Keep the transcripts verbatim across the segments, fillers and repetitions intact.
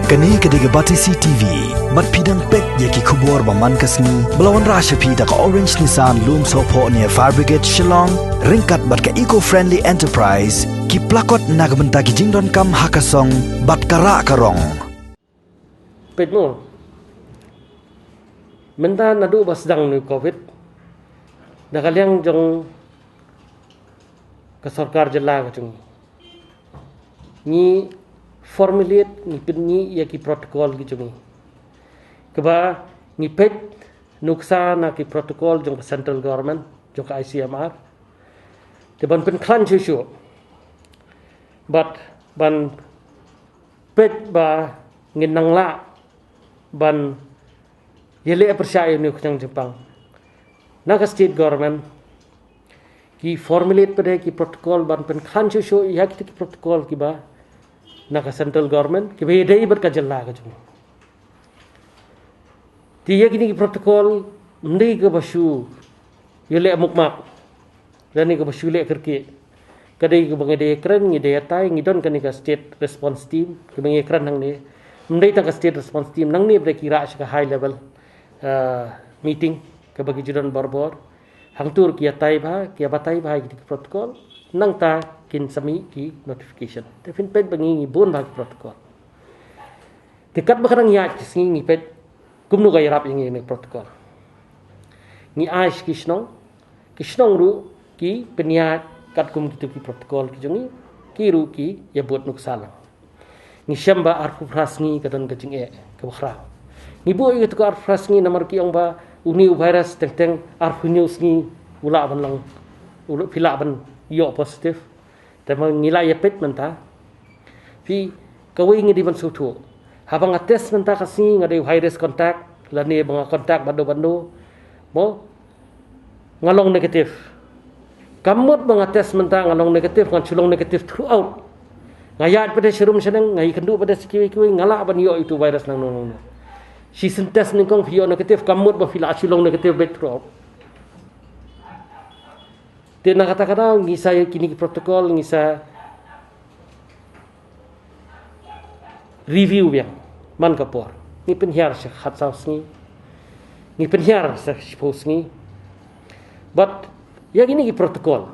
Kane ka dei ka Batesi T V. Bad phi dang peit ïa ki khubor ba man ka sngi ba la wanrah sha phi da ka Orange Nissan Lumsohphoh near Fire Brigade Shillong, ryngkat bad ka Eco Friendly Enterprise, ki plakot na ka bynta ki jingdonkam ha ka song bad ka rah ka rong. Peit mo. Mynta naduh ba sdang une u covid, da ka liang jong ka sorkar jylla ka jong ngi, ngi formulate, ngi pynmih ïa ki protocol ki jong ngi, kaba ngi peit nuksa na ki protocol jong ka central government, jong ka I C M R. Te ban pynkhlaiñ shuh shuh bad ban peit ba ngin nang lah ban ïaleh pyrshah ïa une u khñiang jingpang. Na ka state government, ki formulate pat de ki protocol ban pynkhlaiñ shuh shuh ïa kita ki protocol kiba na ka central government, kiba ïadei bad ka jylla ka jong ngi. Te ïa kine ki protocol, ym dei kaba shu ïaleh mukmak, lane kaba shu leh kyrkieh. Ka dei kaba ngi dei kren, ngi dei atai, ngi don kane ka state response team, kaba ngi kren hangne. Ym dei tang ka state response team, nangne ba dei ki rah sha ka high level, ah, meeting, kaba ki ju don barabor. Hangto ki ïatai bha, ki ïabatai bha ïa ki protocol, nangta kin sa mih ki notification. Te phin peit ba ngi ngi bun bha ki protocol. Te katba ka dang ïaid ki sngi ngi peit kumno ka ïarap ïa ngi ïa kine ki protocol. Ngi ai sha ki shnong, ki shnong ruh ki pynïaid katkum kito ki protocol ki jong ngi, ki ruh ki ïa bud nuksa lang. Ngi shem ba arphew phra sngi ka don ka jingeh kaba khraw. Ngi buh ïa kito ka arphew phra sngi namar ki ong ba une u virus teng teng arphew hynñiew sngi u lah ban long, u lah, phi lah ban ïoh positive. Te ma ngi la ïa peit mynta. Phi, kawei ngi dei ban sngewthuh. Haba nga test mynta ka sngi nga dei high risk contact, lane ba nga contact bad uno bad uno, mo, nga long negative. Ka mut ba nga test mynta nga long negative, ngan shu long negative throughout. Nga ïaid pat de sharum shaneng, nga ïakynduh pat de sha kiwei kiwei, nga lah ban ïoh ïa uto u virus nangno nangno. Shisien test nyngkong phi ïoh negative, ka mut ba phi lah shu long negative beit throughout. Te na kata ka daw ngi sa ïa kine ki protocol ngi sa review biang man ka por. Ngi pynhiar sha khatsaw sngi, ngi pynhiar sha shiphew sngi. Bad ïa kine ki protocol,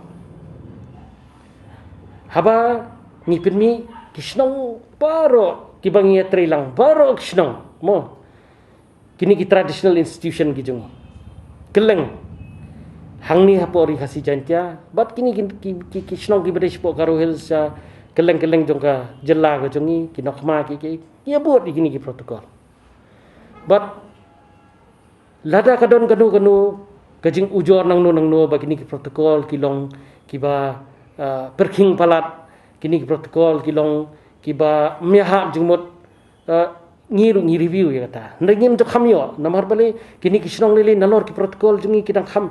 haba ngi pynmih, ki shnong baroh kiba ngi ïatreilang, baroh ki shnong, mo, kine ki traditional institution ki jong ngi, kylleng hangne hapoh Ri Khasi Jaiñtia bad kine ki, ki, ki, ki shnong kiba dei shapoh Garo Hills, sha kylleng kylleng jong ka jylla ka jong ngi, ki Nongkhma, ki, ki, ki ïa bud ïa kine ki protocol. Bad lada ka don kano kano ka jingujor nangno nangno ba kine ki protocol ki long kiba, ah, pyrkhing palat, kine ki protocol ki long kiba ym ïahap jingmut, ah, ngi ruh ngi review ïa kata. Hynrei ngim ju kham ïoh, namar balei, kine ki shnong lei lei nalor ki protocol jong ngi ki dang kham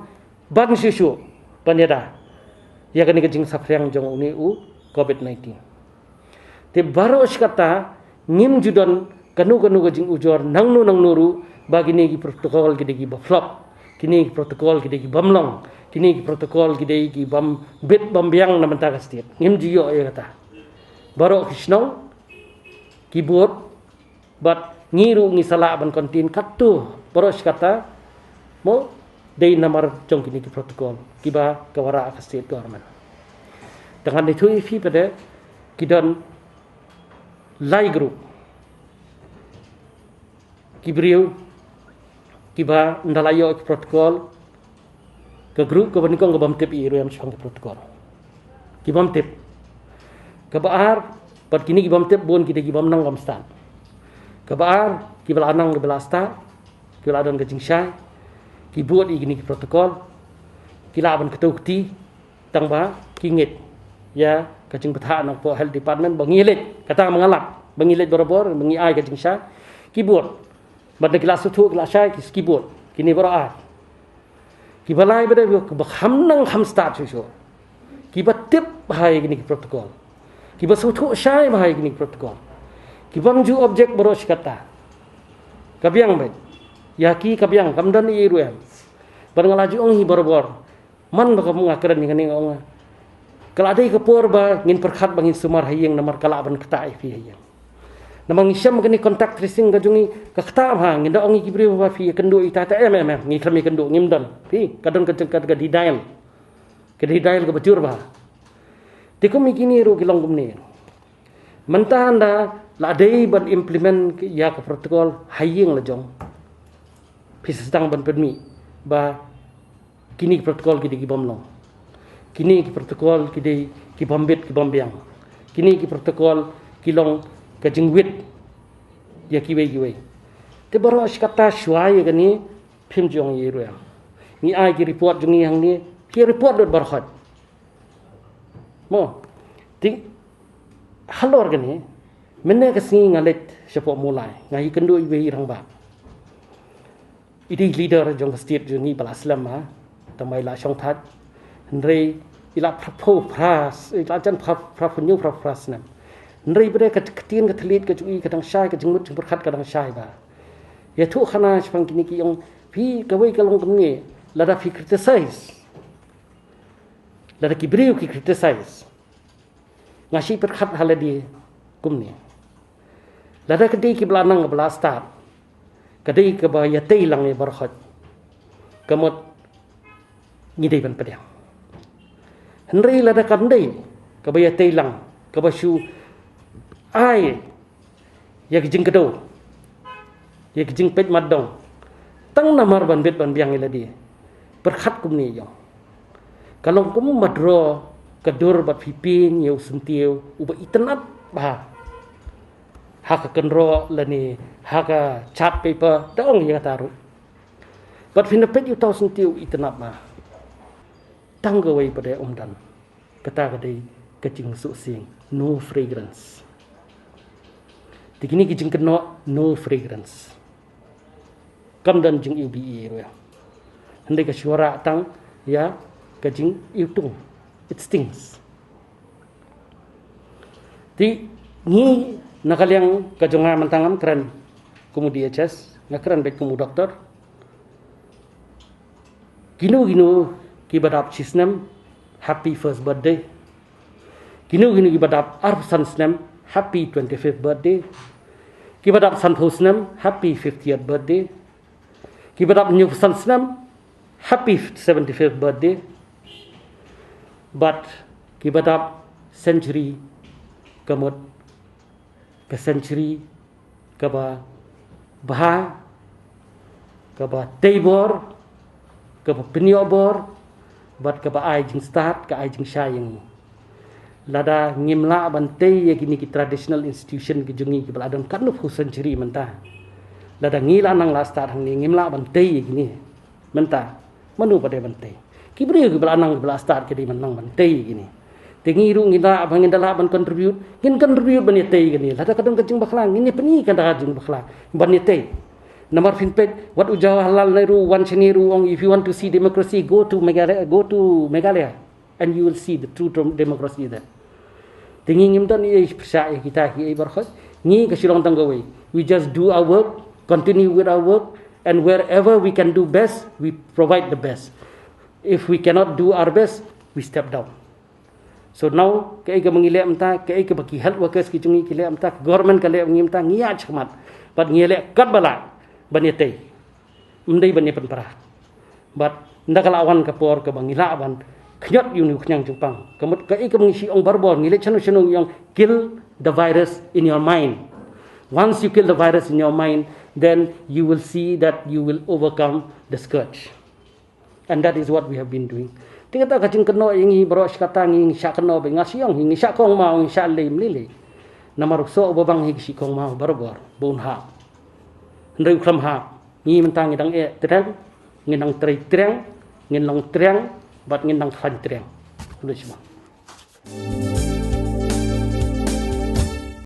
ban shuh shuh ban ïada ïa kane ka jingsaphriang jong une u covid nineteen. Te baroh shi katta ngim ju don kano kano ka jingujor nangno nangno ruh ba kine ki protocol ki dei kiba flop, kine ki protocol ki dei ki bym long, kine ki protocol ki dei ki bym bit bym biang na bynta ka state. Ngim ju ïoh ïa kata. Baroh ki shnong ki bud, bad ngi ruh ngi sa lah ban contain katto baroh shi katta, mo, dei namar jong kine ki protocol kiba ka wanrah ka state government. Te ngan ïathuh ïa phi pat de, ki don lai group. Ki briew kiba ynda la ïoh ki protocol, ka group kaba nyngkong ka bym tip ïa i ruh ïa shaphang ki protocol. Ki bym tip. Kaba ar, bad kine ki bym tip bun ki dei ki bym nang bym stad. Kaba ar, kiba la nang kiba la stad, kiba la don ka jingshai, ki bud ïa kine ki protocol, ki lah ban kdew kti, tang ba ki ngeit ïa ka jingbthah na ka health department ba ngi leit, kata ma nga lap, ba ngi leit barabor, ba ngi ai ka jingshai, ki bud. Bad da ki la sngewthuh, ki la shai, ki, ki bud. Kine baroh ar. Kiba lai pat de, kiba kham nang kham stad shuh shuh, kiba tip bha ïa kine ki protocol, kiba sngewthuh shai bha ïa kine ki protocol, ki bym ju object baroh shi katta. Ka biang beit. Ïa ki ka biang, kam don ei ei ruh em. Bad nga la ju ong hi barabor, man ba ka, nga kren ïa kane, nga ong, ka la dei ka por ba ngin pyrkhat ba ngin sumar ha ïing, namar ka lah ban ktah ïa phi ha ïing. Namar ngi shem kane contact tracing ka jong ngi, ka kata ba ngin da ong ïa ki briew ba phi ïakynduh ïa ita, em em em, ngi khlem ïakynduh, ngim don. Phi, ka don ka jong ka, ka denial. Ka denial kaba jur bha. Te kum ïa kine ruh ki long kumne. Mynta ynda la dei ban implement ïa ka protocol ha ïing la jong, phi sa sdang ban pynmih ba kine ki protocol ki dei ki bym long. Kine ki protocol ki dei ki bym bit ki bym biang. Kine ki protocol ki long ka jingwit ïa kiwei kiwei. Te baroh shi katta shuwa ïa kane phim ju ong ei ruh. Ngi ai ki report jong ngi hangne, ki report lut baroh. Mo, te halor kane, mynne ka sngi nga leit shapoh Mawlai, nga ïakynduh ïa iwei i rangbah. I dei leader jong ka state jong ngi ba la slem, ha, tang ba i la shongthait. Hynrei i la phra phew phra, i la jan phra, phra phew hynñiew phra phra snem. Hynrei ba dei ka ktien ka thylliej ka jong i ka dang shai, ka jingmut jingpyrkhat ka dang shai bha. Ïathuh khana shaphang kine ki ong, phi, kawei ka long kumne, lada phi criticize, lada ki briew ki criticize, nga shu pyrkhat ha lade kumne. Lada ka dei kiba la nang ba la start, ka dei kaba ïatei lang ïa baroh. Ka mut ngi dei ban pdiang. Hynrei lada kam dei kaba ïatei lang, kaba shu ai ïa ki jingkdew, ïa ki jingpeit mat dong, tang namar ban bit ban biang ïa lade, pyrkhat kumne ïa u. Ka long kum ma draw ka dur bad phi pyn ïa u syntiew uba itynnad bha ha ka kynroh lane ha ka chart paper, da ong ïa kata ruh. Bad phin da peit ïa uta u syntiew itynnad bha. Tang kawei pat de um don. Kata ka dei ka jingsuhsieng, no fragrance. Te kine ki jingkynnoh, no fragrance. Kam don jingïohi ruh. Hynrei ka shuwa tang ïa ka jingïohi. It stings. Te ngi na ka liang ka jong nga mynta ngam kren kum u D H S, nga kren beit kum u doktor. Kino kino kiba dap shi snem, happy first birthday. Kino kino kiba dap arphew san snem, happy twenty-fifth birthday. Kiba dap sanphew snem, happy fiftieth birthday. Kiba dap hynñiewphew san snem, happy seventy-fifth birthday. Bad kiba dap century, ka mut ka century kaba bha, kaba tei bor, kaba pynïoh bor, bad kaba ai jingstad, ka ai jingshai ïa ngi. Lada ngim lah ban tei ïa kine ki traditional institution ki jong ngi kiba la don katno phew century mynta. Lada ngi la nang la stad hangne, ngim lah ban tei ïa kine. Mynta, mano ba dei ban tei? Ki briew kiba la nang, kiba la stad ki dei ban nang ban tei kine. Te ngi ruh ngin da, ba ngin da lah ban contribute, ngin contribute ban ïatei kine. Lada ka don ka jingbakla, ngin ïa pyni ka da ka jingbakla ban ïatei. Namar phin peit, wat u Jawaharlal Nehru, Wan Chin Nehru ong, "If you want to see democracy, go to Meghalaya, go to Meghalaya, and you will see the true dem-, democracy there." Te ngi ngim don ei pyrshah ïa kita kiei baroh. Ngi ka shu long tang kawei. We just do our work, continue with our work, and wherever we can do best, we provide the best. If we cannot do our best, we step down. So now, kaei kaba ngi leh mynta, kaei kaba ki health workers ki jong ngi ki leh mynta, government ka leh ïa ngi mynta, ngi ïaid shakhmat. Bad ngi leh katba lah ban ïatei. Ym dei ban ïa pynpra. Bad ynda ka la wan ka por kaba ngi lah ban khñiot ïa une u khñiang jingpang. Ka mut kaei kaba ngi shu ong barabor, ngi leit shano shano ngi ong, kill the virus in your mind. Once you kill the virus in your mind, then you will see that you will overcome the scourge. And that is what we have been doing. Te kata ka jingkynnoh ïa ngi baroh shi katta, ngi shah kynnoh beit, nga shu ong, ngi shah kongmaw, ngi shah lei ym lei lei. Namar u soh uba bang hi ki shi kongmaw barabor ba un hap. Hynrei u khlem hap. Ngi mynta ngi dang eh triang, ngi dang trei triang, ngi long triang, bad ngi dang khlaiñ triang. Khublei shibun.